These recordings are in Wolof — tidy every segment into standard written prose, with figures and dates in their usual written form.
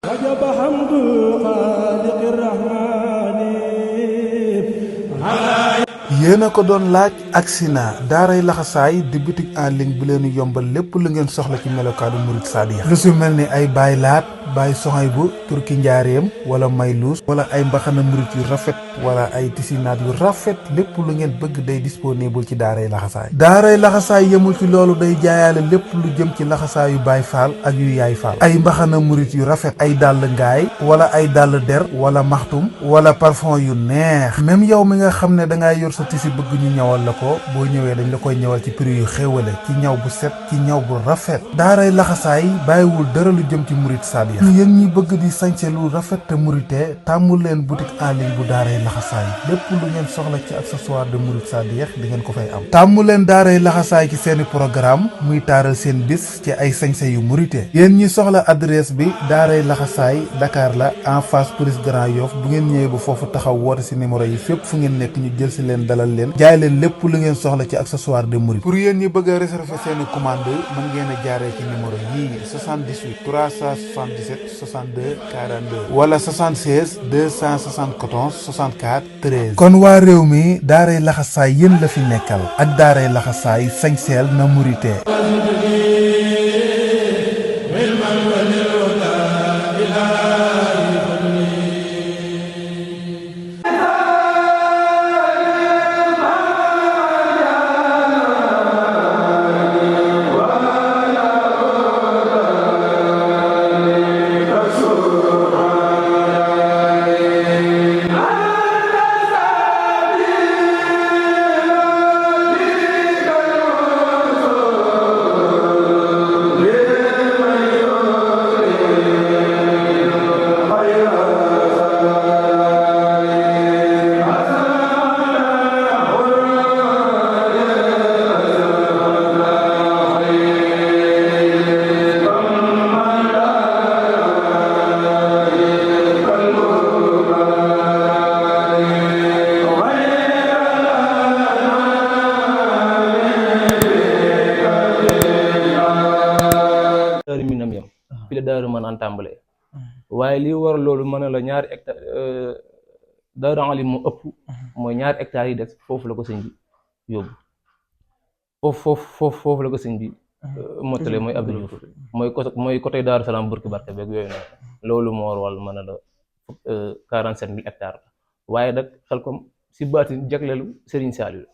وجب حمد الخالق الرحمن yéen a ko doon laaj agsi na daaray laxasaay di boutique en ligne bi leen yombal lépp lu ngeen soxla ci melokaanu murid saadix lu si mel ni ay baay laat baay soxay bu turki njaareem wala mayluus wala ay mbaxana murid yu rafet wala ay tisinaat yu rafet lépp lu ngeen bëgg day disponible ci daaray laxasaay yemul ci loolu day jaayaale lépp lu jëm ci laxasaayu baay faal ak yu yaay faal ay mbaxana murid yu rafet ay dàll ngaay wala ay dàll der wala maxtum wala parfum yu neex même yow mi nga xam ne dangaa yor sa tisi bëgg ñu ñawal la ko boo ñëwee dañ la koy ñawal ci prix yu xéewale ci ñaw bu set ci ñaw bu rafet daaray laxasaay bàyyiwul dara lu jëm ci murid saadiya yéen ñi bëgg di sañse lu rafet te murite tàmmul leen boutique en ligne bu daaray laxasaay lépp lu ngeen soxla ci accessoire de murid saadiya di ngeen ko fay am tàmmu leen daaray laxasaay ci seeni programme muy taaral seen bis ci ay sañse yu murite yéen ñi soxla adresse bi daaray laxasaay Dakar la en face police Grand Yoff bu ngeen ñëwee ba foofu taxaw woote si numéro yi fépp fu ngeen nekk ñu jël si leen dalal leen jaay leen lépp lu ngeen soxla ci accessoire de mouride pour yéen ñi bëgg a réserver seeni commande mën ngeen a jaaree ci numéro yii 78 377 62 42 wala 76 274 64 13 kon waa réew mi daaray laxasaay yéen la fi nekkal ak daaray laxasaay sañseel na murite daaru mën an tàmbale waaye li war loolu mën a la ñaari hectare daaru alim mu ëpp mooy ñaari hectares yi des foofu la ko sëñ bi yóbbu foofu la ko sëñ bi mottale mooy Abdou Diouf mooy côté Daaru Salaam Burki Barke beeg yooyu noonu loolu moo waral mën a la 47 000 hectares la waaye nag xel comme si baati jagleelu Serigne Saliou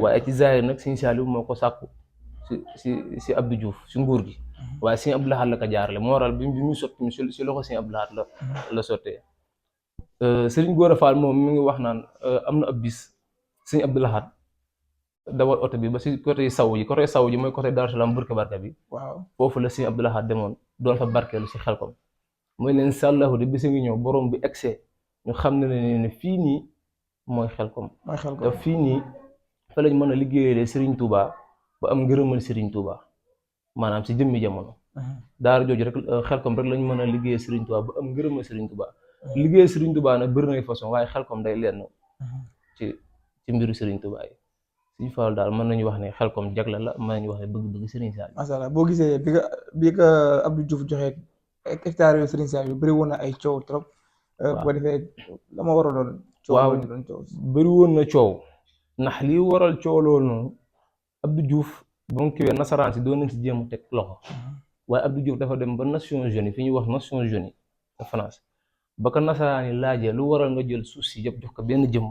waaye ci zahir nag Serigne Saliou moo ko sàkku si Abdou Diouf si nguur gi waaye Sëñ Abdou Lahad la ko jaarale moo waral bi ñu sotti si loxo Sëñ Abdou Lahad la sottee Serigne Gora Fall moom mi ngi wax naan am na ab bis Sëñ Abdou Lahad dawal oto bi ba si côté saw ji mooy côté Darou Salam Burki Barka bi waaw foofu la Sëñ Abdou Lahad demoon doon fa barkeelu si Xelkom mooy leen sàllahu de bisa ngi ñëw borom bi excès ñu xam ne fii nii mooy Xelkom te fii nii fa lañ mën a liggéeyalee Serigne Touba ba am ngërëmal Serigne Touba maanaam si jëmmi jamono daara jooju rek Xelkom rek lañ mën a liggéey Serigne Touba ba am ngërëmal Serigne Touba liggéey Serigne Touba nag bëri na façon waaye Xelkom day lenn ci mbiru Serigne Touba yi suñu faal daal mën nañu wax ne Xelkom jagle la mën nañu wax ne bëgg-bëgg Serigne Saliou. macha allah boo gisee bi ko Abdou Diouf joxee hectare yooyu Serigne Saliou bëri woon na ay coow trop. bu ko defee la ma waraloon. waaw bëri woon na coow ndax li waral coow loolu noonu Abdou Diouf ba mu kiwee nasaraan si doon nañ si jéem a teg loxo waaye Abdou Diouf dafa dem ba Nations Unies fi ñuy wax Nations Unies de France ba ko nasaraan yi laajee lu waral nga jël suuf si yëpp jox ko benn jëmm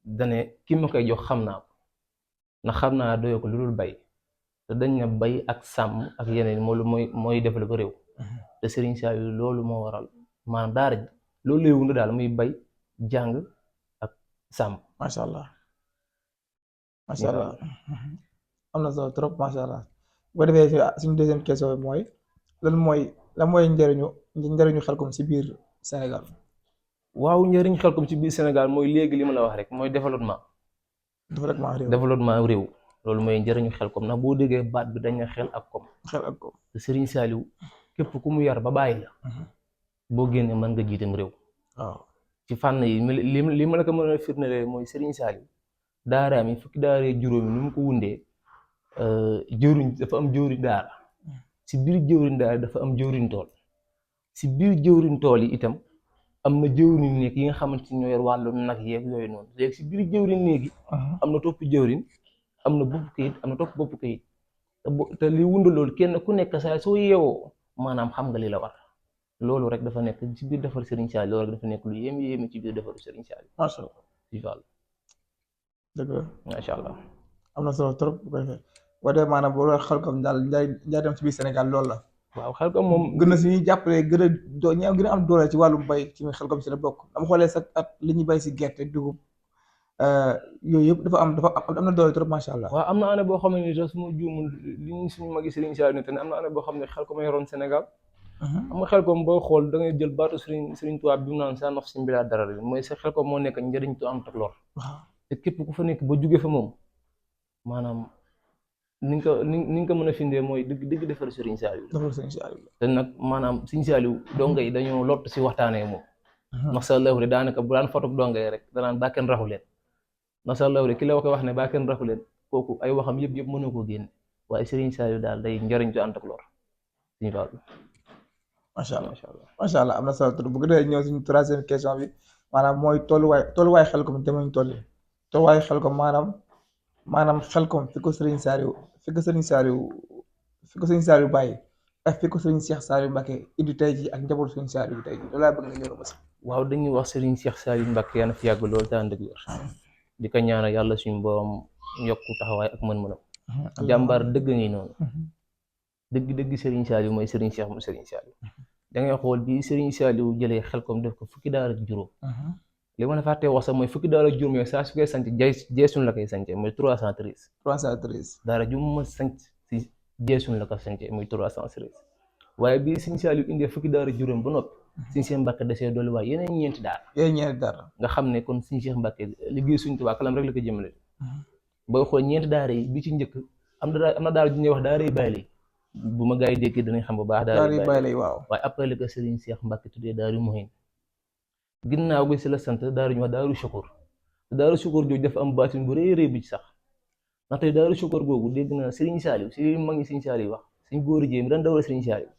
dane ki ma koy jox xam naa ko ndax xam naa doyoo ko lu dul bay te dañ na bay ak sàmm ak yeneen mooy développé réew te Serigne Saliou loolu moo waral maanaam daara ji loolu lay wund daal muy bay jàng ak sàmm. macha allah am na solo trop macha allah bu ko defee suñu deuxième question mooy lan mooy njëriñu Xelkom si biir Sénégal. waaw njëriñ Xelkom ci biir Sénégal mooy léegi li ma la wax rek mooy développement réew loolu mooy njëriñu Xelkom ndax boo déggee baat bi dañ na xel ak kom te Serigne Saliou képp ku mu yar ba bàyyi la boo génnee mën nga jiitam réew waaw ci fànn yi li ma la ko mën a firndelee mooy Serigne Saliou daaraam yi fukki daaree juróomi ni mu ko wundee jëwriñ dafa am jëwriñ daara si biir jëwriñ daara dafa am jëwriñ tool si biir jëwriñ tool yi itam am na jëwriñ néeg yi nga xamante ni ñoo yor wàllu nag yeeg yooyu noonu léegi si biir jëwriñ néeg yi am na topp jëwriñ am na bopp kayit am na topp bopp kayit te li wund loolu kenn ku nekk saa soo yeewoo maanaam xam nga li la war loolu rek dafa nekk ci biir defar Serigne Saliou loolu rek dafa nekk lu yéeme ci biir defaru Serigne Saliou. macha allah dëgg la macha allah. am na solo trop bu koy fekk boo dee maanaam boo doon Xelcom daal njaay dem ci biir Sénégal loolu la. waaw Xelcom moom gën na si ñuy jàppale gën a gën a am doole ci wàllum bay ci Xelcom si la bokk dama xoolee sax at li ñuy bay si gerte dugub yooyu yëpp dafa am na doole trop macha allah. waaw am na année boo xam ne sax su ma juumul li ñu suñu magi Serigne Saliou ne te am na année boo xam ne Xelcom a yoroon Sénégal. xam nga Xelcom boo xool da ngay jël baatu Serigne Touba bi mu naan saa naf si mbila dara bi mooy sa Xelcom moo nekk njëriñ tu am tak lor. te képp ku fa nekk ba jóge fa moom maanaam ni nga ko mën a findee mooy dëgg defar Serigne Saliou. te nag maanaam Serigne Saliou donga yi dañoo lott si waxtaanee moom. ndax sa lawre daanaka bu daan fotoog donga yi rek danaan baa kenn raxu leen ndax sa lawre ki la ko wax ne baa kenn raxu leen kooku ay waxam yëpp mënoo koo génne waaye Serigne Saliou daal day njëriñ tu am tak lor suñu Fall. macha allah am na solo trop bu ko defee ñëw suñu troisième question bi maanaam mooy tolluwaay Xelcom te muñ toll tolluwaay Xelcom maanaam Xelcom fi ko Serigne Saliou bàyyi ak fi ko Serigne Cheikh Saliou Mbacké indi tey ji ak njaboot Serigne Saliou bi tey ji loolu laa bëgg nga ñëw ma si. waaw dañuy wax Serigne Cheikh Saliou Mbacké yàlla na fi yàgg loolu daan dëgg wér di ko ñaanal yàlla suñu borom yokku taxawaay ak mën-mënam jàmbaar dëgg ngi noonu dëgg Serigne Saliou mooy Serigne Cheikh mu Serigne Saliou da ngay xool bi Serigne Saliou jëlee Xelcom def ko fukki daara ak juróom li ma la fàttee wax sax mooy fukki daara ak juróom yooyu saa su koy sanc jeesuñ la koy sance mooy 313 daara ju ma sanc si jeesuñ la ko sance muy 313 waaye bi Serigne Saliou indee fukki daara ak juróom ba noppi Serigne Cheikh Mbacké desee dolli waaye yeneen ñeenti daara nga xam ne kon Serigne Cheikh Mbacké liggéey suñ Tuubaa kalam rek la ko jëmale booy xool ñeenti daara yi bi ci njëkk am na daara ju ñuy wax daara yi bàyyi bu ma gaa yi dégg danañ xam bu baax daara yi bàyyi waaw waaye après la ko Serigne Cheikh Mbacké tuddee daaru Muhin ginnaaw gi si la sant daaru ñu wax daaru Shukur daaru Shukur jooju dafa am baatin bu rëy bi ci sax ndax tey daaru Shukur googu dégg na Serigne Saliou si mag ñi Serigne Saliou wax suñ góor jéem daan dawal Serigne Saliou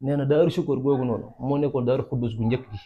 nee na daaru Shukur googu noonu moo nekkoon daaru Xuddus gu njëkk gi